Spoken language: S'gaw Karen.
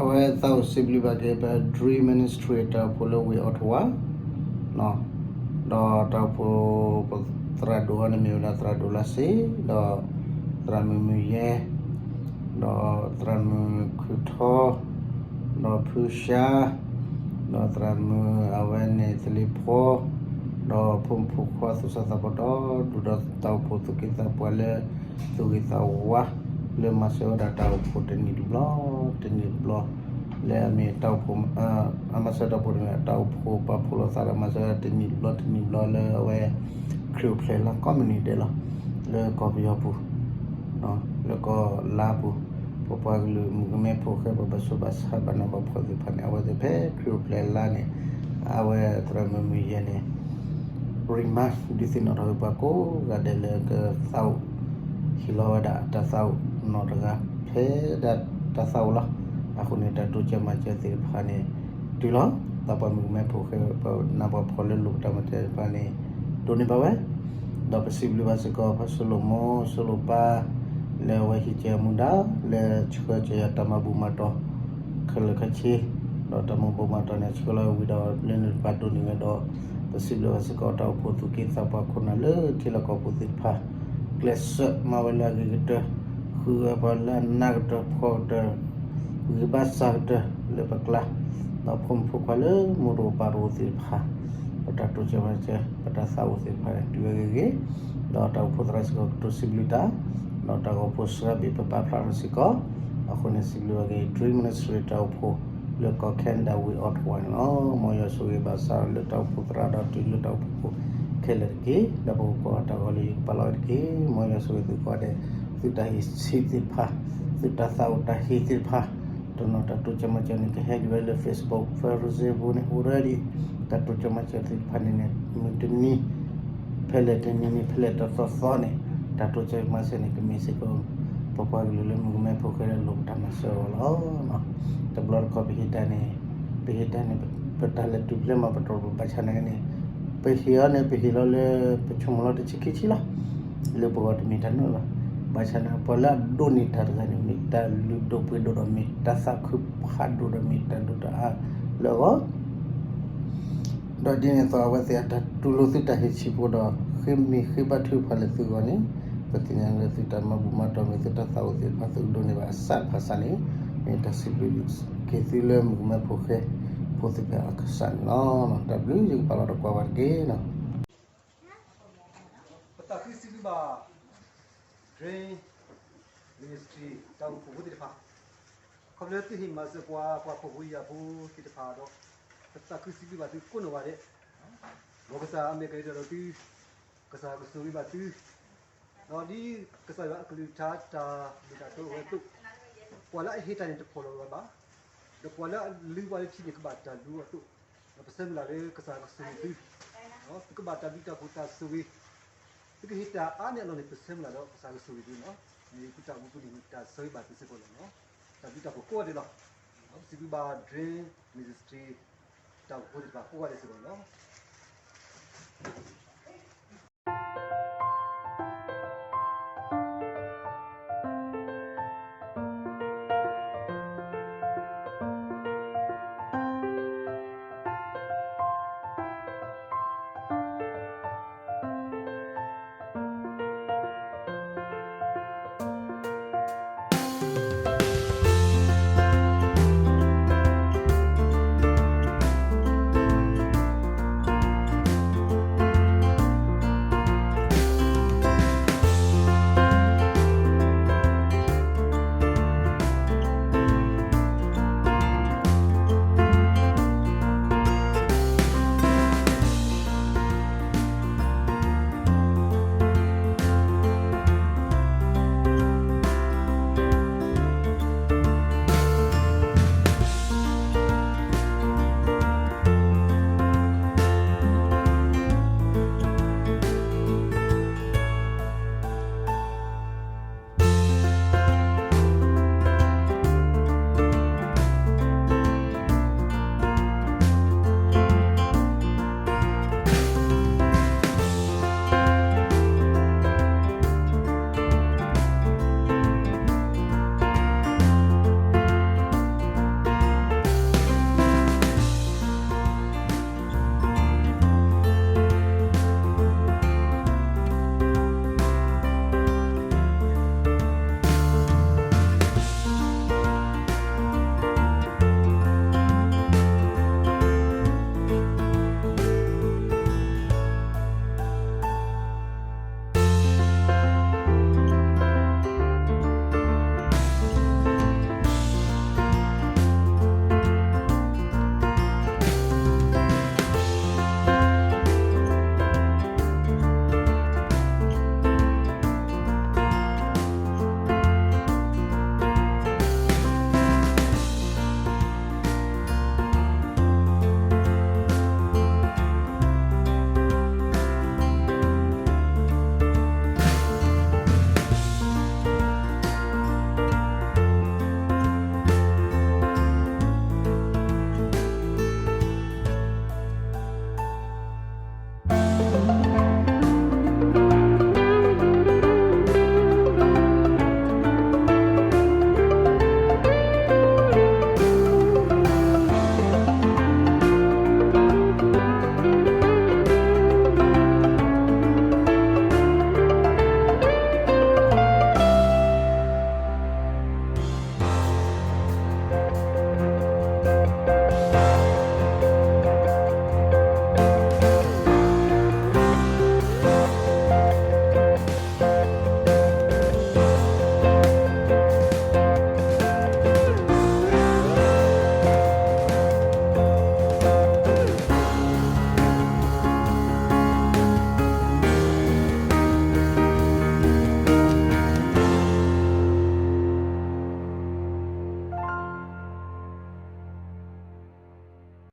အဝဲသးအိၣ်စံးဘျုးဘၣ်က့ၤ ပ Dream Ministry တၢ်အိၣ်ဖှိၣ်လၢဝ့ၢ်အီထဝါ ဒီးတၢ်အိၣ်ဖှိၣ်ပသရၣ်ဒိၣ်အံၤန့ၣ်မ့ၢ်ဝဲဒၣ်သရၣ်ဒိၣ်လါစ့, ဒီးသရၣ်မုၣ်မုၢ်ယဲ, ဒီးသရၣ်မုၣ်ခုၣ်ထီ, ဒီးဖုရှါ, ဒီးသရၣ်မုၣ်အဝဲန့ၣ်သလ့ဖီ, ဒီးဖိမုၣ်ဖိခွါသူၣ်စၢ်သးဘီၣ်ဒီဒူၣ်ဒီးတၢ်အိၣ်ဖှိၣ်သူၣ်က့သးပှၢ်လၢ သူၣ်ဂ့ၤသးဝါ လၢမၤစၢၤဝဲဒၣ်တၢ်အိၣ်ဖှိၣ်တနံၣ်တဘျီ တနံၣ်တဘျီ လၢအမ့ၢ်တၢ်အိၣ်ဖှိၣ် အမၤစၢၤတၢ်အိၣ်ဖှိၣ်တမ့ၢ် တၢ်အိၣ်ဖှိၣ်ပာ်ဖှိၣ်လိာ်သးဒီးမၤစၢၤတနံၣ်တဘျီတနံၣ်တဘျီလၢအဝဲ ခရံာ်အိၣ်ဖျဲၣ်လါကိးမုၢ်နံၤဒဲးလီၤ. လၢကီၢ်ပယီၤပူၤ လၢကီၢ်လါပူၤ ပပှၤကလုာ်မုၣ်ကမဲဖိဃဲ ပဘၣ်ဆိၣ်ဘၣ်ဆါဘၣ်နးဘၣ်ဖှီၣ်သ့ၣ်တဖၣ်န့ၣ် အဝဲသ့ၣ်ဖဲခရံာ်အိၣ်ဖျဲၣ်လါန့ၣ် အဝဲသရၣ်မုၣ်မုၢ်ယဲန့ၣ် remind ဒုးသ့ၣ်နီၣ်ထီၣ်က့ၤပှၤကိးဂၤဒဲးလၢကသးအိၣ် ဟ့ၣ်လီၤဝဲဒၣ်တၢ်သးအိၣ်နီၢ်တဂၤ ဖဲဒၣ်တၢ်သးအိၣ်လီၤ. အဃိန့ၣ် တၢ်တိစၢၤမၤစၢၤသ့ၣ်တဖၣ်န့ၣ် တုၤလီၤ သးပှၢ်မုၣ်ကမဲဖိဃဲ ပနးပှၤဖှီၣ်လၢလိၣ်ပတၢ်မၤစၢၤတဖၣ်န့ၣ် ဒိးန့ၢ်ဘၣ်ဝဲ ဒီးပစံးဘျုးဘၣ်စ့ၢ်ကီး ဖါစိလိၤမိၢ် စိလိၤပၢ် လၢအဝဲဟံးက့ၤအမူဒါ လၢဆှၢက့ၤယၤတၢ်မၤဘူၣ်မၤတီၤ ခဲလၢာ်ခဲဆ့ ဒီးတၢ်မၤဘူၣ်မၤတီၤန့ၣ် ဆှၢလီၤဝံၤဒီးလၢန့ၣ်တဖၣ်ဒိးန့ၢ်ဝဲဒီး ပစံးဘျုးဘၣ်စ့ၢ်ကီး တၢ်အိၣ်ဖှိၣ်သူၣ်က့သးပှၢ်ခိၣ်နၢ်လၢထံလီၢ်ကီၢ်ပူၤသ့ၣ်တဖၣ် ကျဲးစၢးမၤဝဲလၢအဂ့ၤကတၢၢ် ဃုဝဲပှၤလၢအနးကတၢၢ်ဖှီၣ်ကတၢၢ် ဂံၢ်ဘါစၢ်ကတၢၢ်လၢပကျါ ဒီးဖိမုၣ်ဖိခွါလၢမိၢ်တအိၣ်ပၢ်တအိၣ်သ့ၣ်တဖၣ် ပတၢ်တိစၢၤမၤစၢၤ ပတၢ်သးအိၣ်သ့ၣ်တဖၣ်န့ၣ် တုၤဝဲဂ့ၤဂ့ၤ ဒီးတၢ်အိၣ်ဖှိၣ်သရၣ်စ့ၢ်ကီးကတိၤစံးဘျုးတၢ် ဒီးတၢ်ဂီၤဖိစှၤဘ့ၣ်ပပာ်ဖျါထီၣ်စ့ၢ်ကီး အဃိန့ၣ် စံးဘျုးဘၣ်က့ၤ Dream Ministry တၢ်အိၣ်ဖှိၣ်လၢကီၢ် Canada ဝ့ၢ် Ottawa န့ၣ်လီၤ. မ်ယွၤဆိၣ်ဂ့ၤဘၣ်ဆၣ်လၢတၢ်အိၣ်ဖှိၣ်သရၣ်ဒီးတုၤလၢတၢ်အိၣ်ဖှိၣ်ဖိခဲလၢာ်တက့ၢ်. ဒီးပကကွၢ်တၢ်ဂီၤလၢယကပာ်လီၤဝဲတက့ၢ်. မ်ယွၤဆိၣ်ဂ့ၤသုကိးဂၤဒဲး သုတၢ်ဟ့ၣ်ဆံးသ့ၣ်တဖၣ် သုတၢ်သးအိၣ်တၢ်ဟ့ၣ်သ့ၣ်တဖၣ် တနီၤတၢ်တိစၢၤမၤစၢၤန့ၣ် ကဟဲဒံးဝဲလၢ Facebook ဖဲ Facebook န့ၣ် already တၢ်တိစၢၤမၤစၢၤသ့ၣ်တဖၣ်န့ၣ်န့ၣ် မုၢ်တနံၤ ဖဲလဲၣ်တနံၤန့ၣ် ဖဲလဲၣ်တသီသီန့ၣ် တၢ်တိစၢၤမၤစၢၤန့ၣ် ကမ့ၢ်စ့ၢ်ကီး ပပှၤကလုာ်လၢမုၣ်ကမဲဖိဃဲလၢလိၣ်ပတၢ်မၤစၢၤအဂီၢ်လီၤ. တဘျီတခီၣ်ပဟ့ၣ်တၢ်န့ၣ် ပဟ့ၣ်တၢ်န့ၣ် ပတၢ်လဲၤတုၤဖျဲမး ပတြီပဘၣ်ဆၣ်နာ်က့န့ၣ် ပဟ့ၣ်အီၤန့ၣ် ပဟ့ၣ်လီၤလၢ ပဆိကမိၣ်လီၤတဆံခံဆံလီၤ. လၢပဂီၢ်တမ့ၢ်တၢ်နီတမံၤဘၣ်. ဘၣ်ဆၣ်န့ၣ် ပှၤလၢအဒိးန့ၢ်တၢ်တဂၤန့ၣ် မ့ၢ်တၢ်လုၢ်ဒိၣ်ပှ့ၤဒိၣ်ဒီးမ့ၢ်တၢ်သးခုဖးဒိၣ်ဒီးမ့ၢ်တၢ်ဒိၣ်တၢ်အါလၢအဂီၢ် ဒီးဒ်န့ၣ်အသိး အဝဲသ့ၣ်အတၢ်တူၢ်လိာ်သုတၢ်ဟ့ၣ်ဆံးဖိဒီး ဃ့မ့ၢ်ဃ့ဘါထုကဖၣ်လၢသုဂီၢ်န့ၣ် ပသ့ၣ်ညါလၢသုတၢ်မၤဘူၣ်မၤတီၢ်မ့ၢ်သုတၢ်သးအိၣ်သ့ၣ်တဖၣ် သုကဒိးန့ၢ်ဘၣ်အစးတဖၣ်စးန့ၣ် မ့ၢ်တၢ်စံးဘျုးက့ၤသုလၢမုၣ်ကမဲဖိဃဲဖိသ့ၣ်တဖၣ်အကစၢ်န့ၣ်လီၤ. တၢ်ဘျုး ယကပာ်လီၤတကွၢ်ဘၣ်တက့ၢ်နီၤ. ပသးခုစံးဘျုးဘၣ် Dream Ministry တၢ်အိၣ်ဖှိၣ်ဖိသ့ၣ်တဖၣ် ခီဖျိလၢသုဟ့ၣ်မၤစၢၤပှၤ ပှၤဖှီၣ်ဖိယာ်ဖိသ့ၣ်တဖၣ်ဒီး ပသးခုစံးဘျုးဘၣ်သုကိးနီၢ်ဂၤဒဲး, မ်ကစၢ်အမဲာ်ကလဲၤဒီးသု, ကစၢ်ကဆိၣ်ဂ့ၤဘၣ်သု, ဒီးဒ်ကစၢ်ယွၤအကလုၢ်ကထါတၢ်မ့ၢ်တၢ်တီဝဲအသိး, ပှၤလၢအဟ့ၣ်တၢ်န့ၣ်တဖှီၣ်လီၤဝဲဘၣ်, ဒီးပှၤလၢအလုၢ်ပှၤလၢထံန့ၣ် ကဘၣ်တၢ်လူၤအီၤအသိး, ဒီးပဆၢမုၢ်လၢ်လၢကစၢ်ကဆိၣ်ဂ့ၤသု, သုကဘၣ်တၢ်ဘျုးတၢ်ဖှိၣ်တၢ်ဆိၣ်ဂ့ၤ, သုကဟ့ၣ်တၢ်အါန့ၢ်အလီၢ်န့ၣ် ပဆၢမုၢ်လၢ်ဒီးကစၢ်ကဆိၣ်ဂ့ၤသုလီၤ. မ့ၢ်သုတၢ်အိၣ်မူပူၤန့ၣ် မ့ၢ်တၢ်ဆိၣ်ဂ့ၤဘၣ်သုစ့ၢ်ကီးလီၤ. တၢ်ဘျုးတၢ်ဖှိၣ်ကိးဂၤဒဲးလီၤ. စံးဘျုးဘၣ် Dream Ministry တၢ်အိၣ်ဖှိၣ်ဖိသ့ၣ်တဖၣ်ကိးဂၤဒဲးစ့ၢ်ကီးလီၤ.